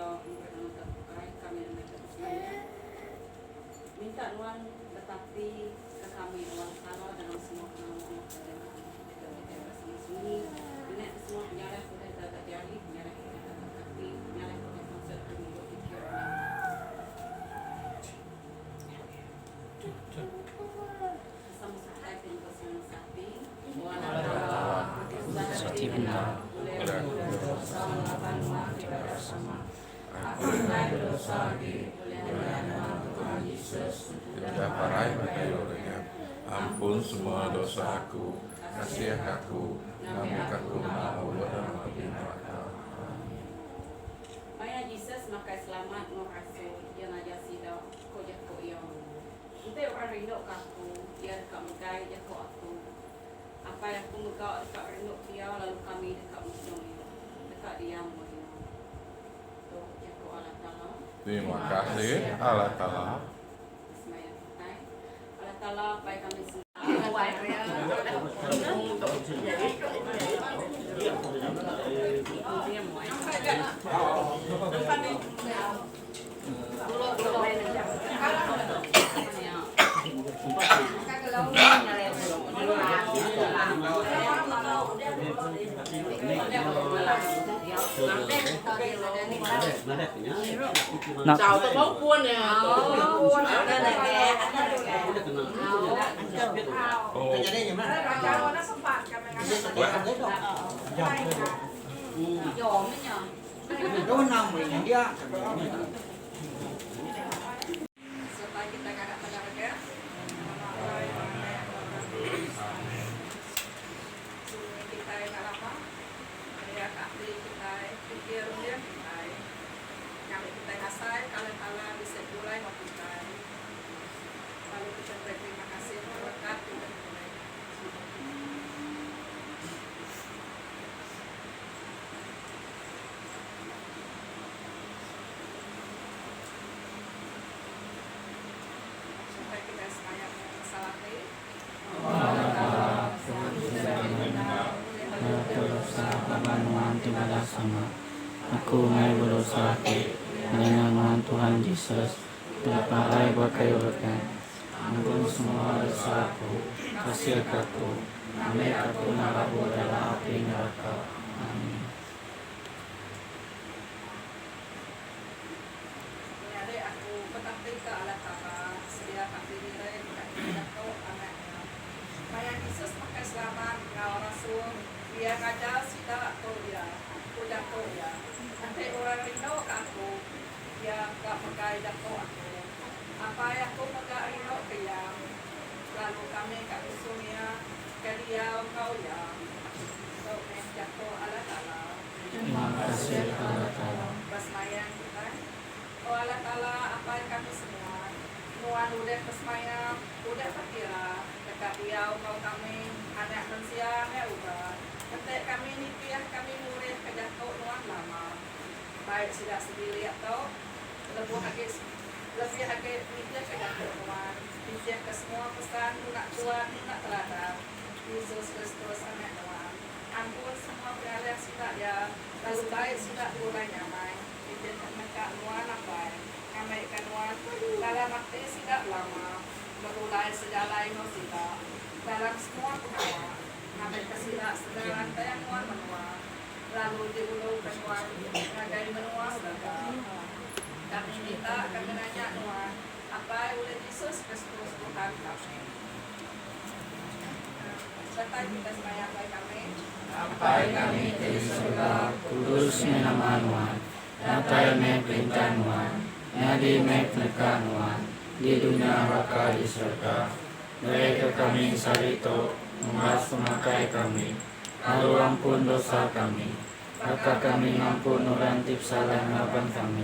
Taala meri nuan ke bukai kami nemai ke besemaya. Minta nuan betati ke kami o Allah Taala dalam semua pengawa enggau pengajar kami. Deka kitai besunyi-sunyi ngena ke semua penyalah ke udah digaga jari, penyalah ke udah digaga kaki, penyalah ke udah pansut ari mulut pikir enggau Udah parai ba kayu renyap. Ampun semua dosa aku, kasih ka aku, ngambika aku enda laut dalam api neraka. Amin. Maya Jesus makai selamat enggau rasul, iya ngajar sida, ko jaku iya, Enti orang rindu ka aku, iya deka megai jaku aku. Apai aku mega deka rindu ke iya lalu kami deka ngusung iya, deka diam enggau iya. Tu jaku Allah Taala. Terima kasih Allah Taala. Semaya kitai. Allah Taala Apai kami semua. Serta kita ngaga tanda rega. Sunyi kitai enda lama. Maya ka ati kitai, pikir runding kitai. Ngambi kitai ngasai kala-kala bisi begulai enggau kitai. Lalu kitai meri terima kasih enggau berekat ti udah diberi. Sampai kita semayang kesal ati. Nuan ti badas amat. Aku enggai bedosa agi nengah Nuan Tuhan Jesus ti parai ba kayu regang. Ampun semua dosa aku, kasih ka aku, ngambi ka aku enda labuh dalam api neraka. Amin. Menyadi aku betatika Allah Taala sedia ka ati diri meda kitai jaku anak Iya. Maya Jesus makai selamat enggau rasul, iya ngajar sida ku iya, ku jaku iya, Enti orang rindu ka aku, iya ka megai jaku aku. Apai aku mega rindu ke iya, lalu kami ka ngusung iya ke diau enggau iya. Tu meh jaku Allah Taala. Terima kasih Allah Taala. Ba semayang kitai. O Allah Taala, Apai kami semua, Nuan udah besemaya, udah bekira, deka diau enggau kami, anak mensia meh uga. Enti kami nitih, kami murih ke jaku Nuan lama. Baik sida sebilik tu, lebuh agi lebih agi nitih ke jaku Nuan, nitih ke semua pesan nguna Tuan nguna teladan Jesus Kristus Anak Nuan. Ampun semua penyalah sida iya, lalu bai sida begulai nyamai nitih ke peneka Nuan Apai, ngambika Nuan dalam ati sida belama begulai sejalai enggau sida dalam semua pengawa, ngambika sida sedar rantang Nuan menua lalu diuluka Nuan ngagai menua serega. Kami minta, kami nanya Nuan, Apai ulih Jesus Kristus Tuhan kami. Sertai kitai semaya Apai kami. Apai kami ti di serega, kudus meh nama Nuan. Datai meh perintah Nuan. Nyadi meh peneka Nuan, di dunya baka di serega. Beri ke kami sehari tu umbas pemakai kami, lalu ampun dosa kami, baka kami ngampun orang ti besalah ngelaban kami.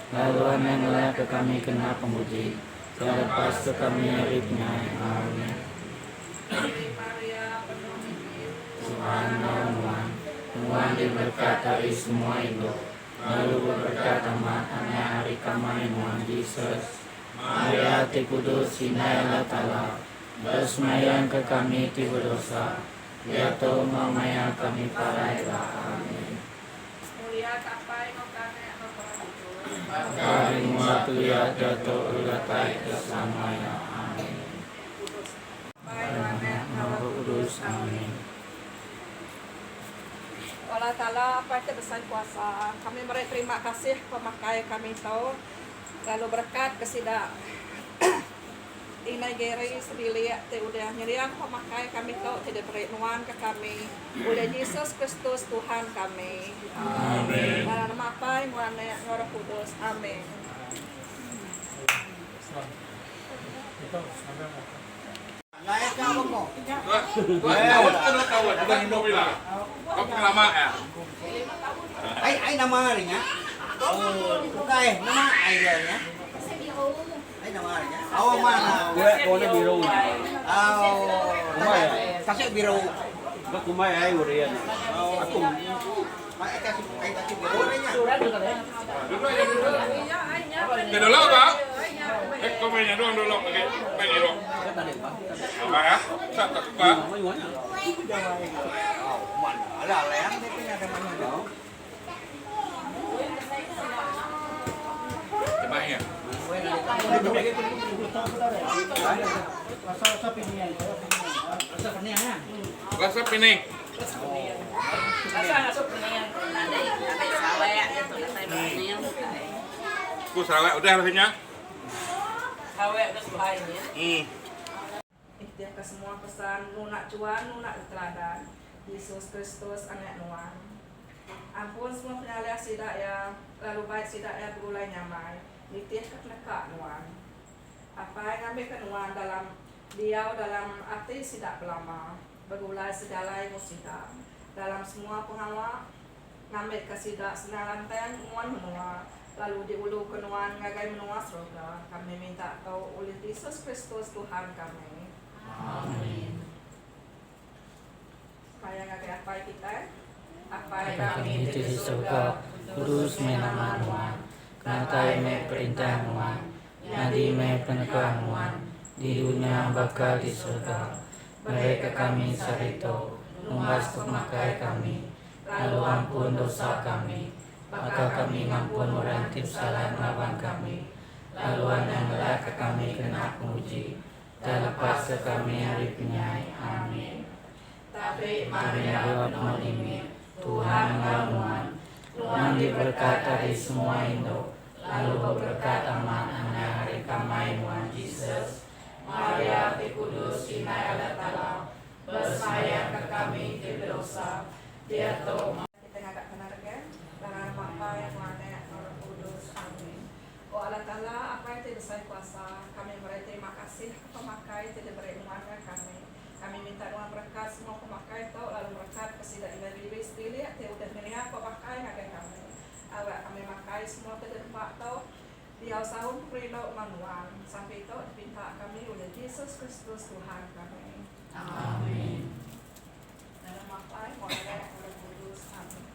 Lalu anang ngelakka kami kena penguji, tang lepaska kami ari penyai. Amin. Tuhan enggau nuan. Nuan diberekat ari semua indu, lalu beberekat amat anak ari kamai nuan, Jesus. Maria ti kudus, Indai Allah Taala, besemayangka kami ti bedosa, diatu enggau maya kami parai ila. Amin. Mulia ka Apai enggau ka Anak enggau ka Roh Kudus. Baka ari mula kelia, diatu, lalu datai ke selama iya. Amin. Apai, Anak, enggau Roh Kudus. Amin. Allah Taala, Apai ti besai kuasa, kami meri terima kasih pemakai kami tu lalu berekat ke sida Indai Gary sebilik ti udah nyediaka pemakai kami tu ti diberi nuan ke kami ulih Jesus Kristus Tuhan kami. Amin. Dalam nama Apai enggau Anak enggau Roh Kudus. Amin. Rasa pining. Ku Sarawak udah lah nya. Hmm. Nitihka semua pesan nunak Juan nunak teladan Jesus Kristus Anak Nuan. Ampun semua penyalah sida iya, lalu bai sida iya begulai nyamai nitihka peneka Nuan. Apai ngambika Nuan dalam diau dalam ati sida belama, begulai sejalai enggau sida dalam semua pengawa, ngambika sida senang lantang nguan menua lalu diuluka Nuan ngagai menua serega. Kami minta tu ulih Jesus Kristus Tuhan kami. Amin. Semaya ngagai Apai kitai. Apai Apai kami kami ti ti di di surga, surga, kudus meh nama Nuan. Kenatai meh perintah Nuan. Nyadi meh peneka Nuan, di dunya baka di surga. Mereka kami sehari tu, numbas pemakai kami, lalu ampun dosa kami, baka kami ngampun orang ti besalah ngelaban kami. Lalu anang ngelakka kami kena penguji, Tang lepaska kami ari penyai. Amin. Tabi Maria Maria penuh limit, Tuhan enggau nuan. Nuan diberekat ari semua indu, lalu beberekat amat anak ari kamai nuan Jesus. Maria ti kudus Indai Allah Taala, besemaya ka kami ti bedosa, diatu. Kita ngaga penarga, dalam nama Apai, enggau Anak, enggau Roh Kudus. Amin. O Allah Taala, Apai ti besai kuasa, kami meri terima kasih ke pemakai ti diberi Nuan ngagai kami. Kami minta Nuan merekat semua pemakai tu lalu merekat ke sida indai bibi sebilik ti udah nyelia pemakai ngagai kami. Awak kami makai semua ti ditempa tu diau saum pengerindu enggau Nuan. Sampi tu dipinta kami ulih Jesus Kristus Tuhan kami. Amin. Dalam Apai, enggau Anak, enggau Roh Kudus. Amin.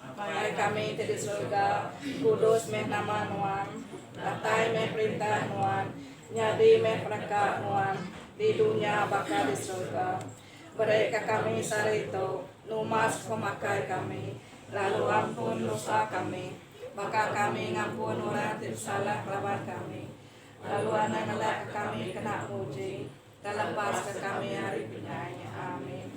Apai kami ti di serega, kudus meh nama Nuan. Datai meh perintah Nuan, nyadi meh peneka Nuan di dunya baka di serega. Berika kami sehari tu numas pemakai kami, lalu ampun dosa kami, baka kami ngampun orang ti besalah ngelaban kami. Lalu anang ngelakka kami kena penguji, tang lepaska kami ari penyai. Amin.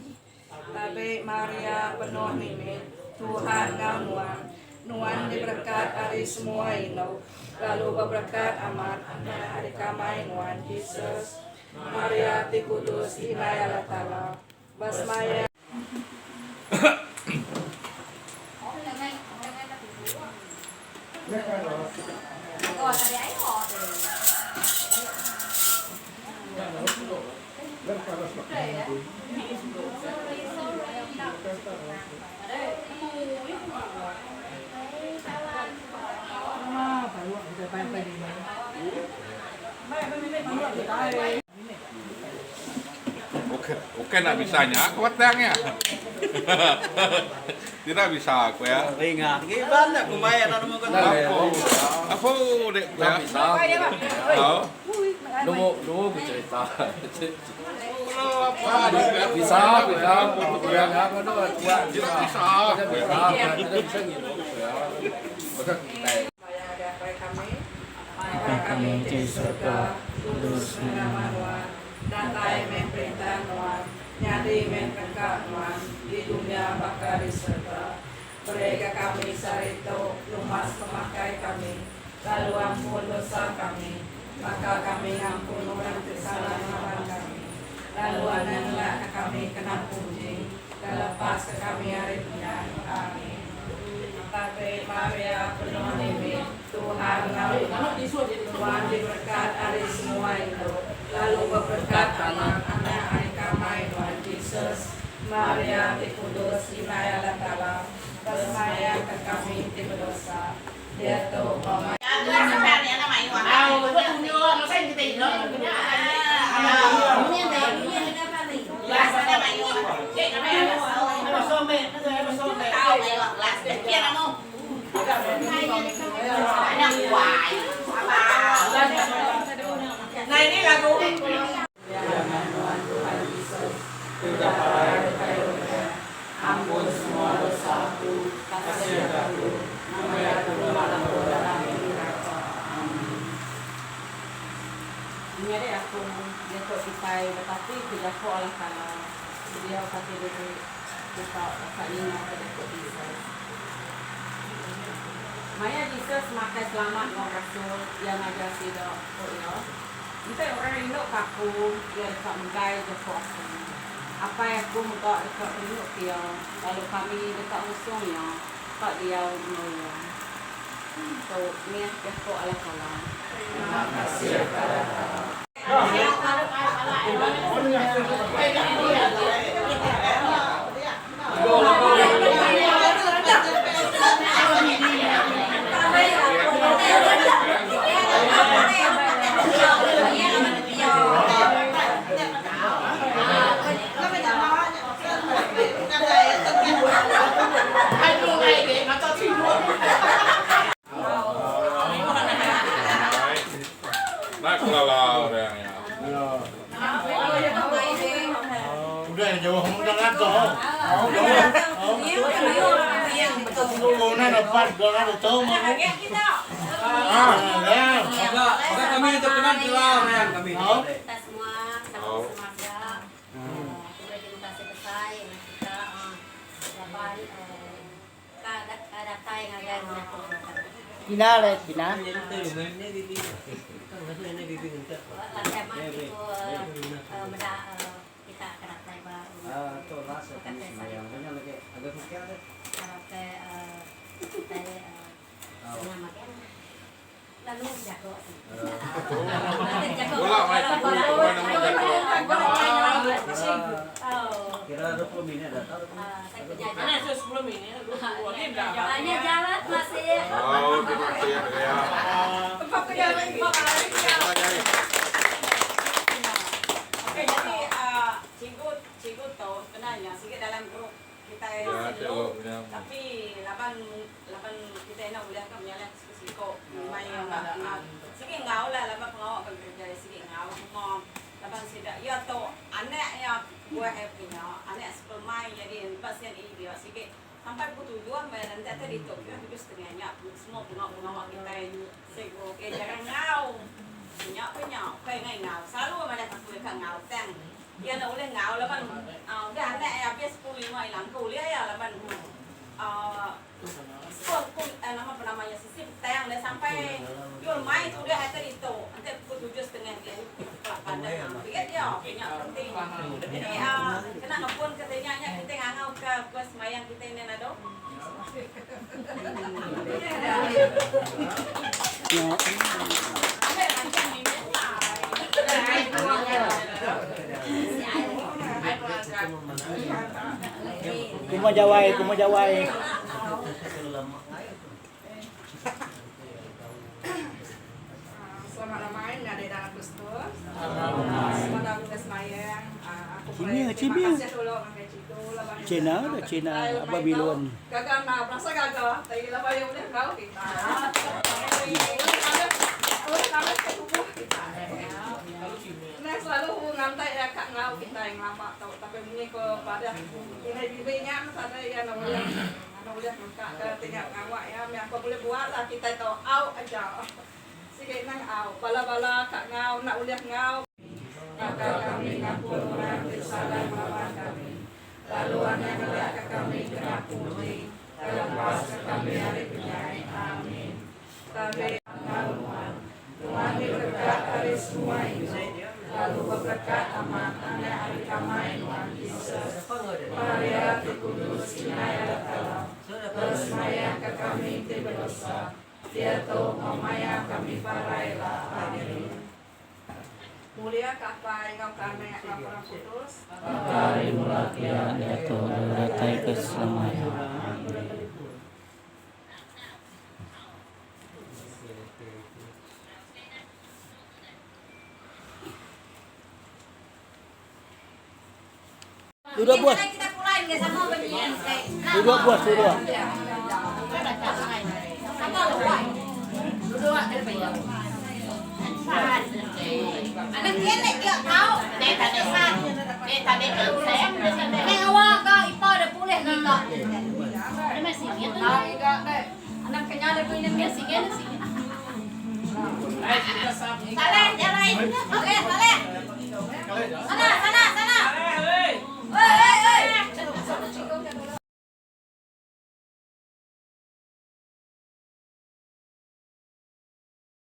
Tabi Maria penuh nimit, Tuhan enggau nuan. Nuan diberekat ari semua indu, lalu beberekat amat anak ari kamai nuan, Jesus. Maria ti kudus, Indai Allah Taala, besemaya. Bukan nak bisa nya aku batang nya. Tidak bisa aku ya. Apo dek ya. Nemu nemu ku cerita. Bisa bisa ya Tidak bisa. Bisa tidak bisa ngirup ya. Maka kita Sembahyang ngagai Apai kami. Apai kami ti di serega, kudus meh nama Nuan. Datai meh perintah Nuan, nyadi meh peneka Nuan di dunya baka di serega. Beri ga kami sehari tu lumas pemakai kami, lalu ampun dosa kami, baka kami ngampun orang ti salah ngelaban kami. Lalu anang ngelakka kami kena penguji, tang lepaska kami ari penyai. Amin. Tabi Maria penuh nimit, Tuhan enggau nuan. Nuan diberekat ari semua indu, lalu beberekat amat anak ari kamai nuan, Jesus. Maria ti kudus, Indai Allah Taala, besemaya ke kami ti bedosa, diatu enggau maya. Menyadi aku, diatu kitai betati ke jaku Allah Taala, sediauka ati diri kita deka ningaka jaku Jesus. Maya Jesus makai selamat enggau rasul, iya ngajar sida, ku iya, Enti orang rindu ke aku, iya deka megai jaku aku. Apai aku mega deka rindu ke iya, lalu kami deka ngusung iya, ka diau enggau iya. Tu mih jaku Allah Taala. Terima kasih ka Allah Taala. Enda kelala orang nya. Kina le kina. Bula mai ku tuai nemu jaku. Oh, terima kasih ya. Kebuah iya pia, anak sepemai nyadi ba CNE dia sigi sampai pukul tujuh meh enti atai ditu kira tujuh setengah nya semua pengawa-pengawa kitai sigi iya jarang enggau. Nya pun nya ukai enggai enggau selalu madah aku deka enggau tang iya enda ulih enggau laban udah anak iya abis 15 ila engka ulih iya laban uhh Sepun ku nama penama iya sisi petang dah sampai yu lemai tu udah atai ditu enti pukul 7 setengah dia yu pukul 8 dah pia dia nya penting jadi uhh kena ngepun ke ti nya nya kitai ngangau ke kuih semayang kitai nih nado. Kuma jawai, kuma jawai. Selamat lemai menyadi dalam Kristus. Selamat udah semayang. Aku Cina, terima Cina. kasih dulu ngagai cikgu laban Cina enggau dah, Cina kitai lemai tu. Babylon. Gaga enggau berasa gaga ti laban iya ulih enggau kita. Ulih nambah ke tubuh kita. Endang selalu ngantai iya ka enggau kitai ngelama tu tapi munyi ko padah indai bibi nya meh tadi iya enda ulih enda ulih nangka ke ti nya pengawa iya meh aku bulih buat lah kitai tu au aja sigi nang au bala-bala ka enggau enda ulih enggau. Baka kami ngampun orang ti salah ngelaban kami, lalu anang ngelakka kami kena penguji, tang lepaska kami ari penyai. Amin. Tabi enggau nuan. Nuan diberekat ari semua indu, lalu beberekat amat anak ari kamai nuan, Jesus. Maria ti kudus, Indai Allah Taala, besemayangka kami ti bedosa, diatu enggau maya kami parai ila. Amin. Mulia ka Apai enggau ka Anak enggau ka Roh Kudus. Baka ari mula pia, diatu lalu datai ke selama iya. Amin. Dua buah. Dua buah, dua.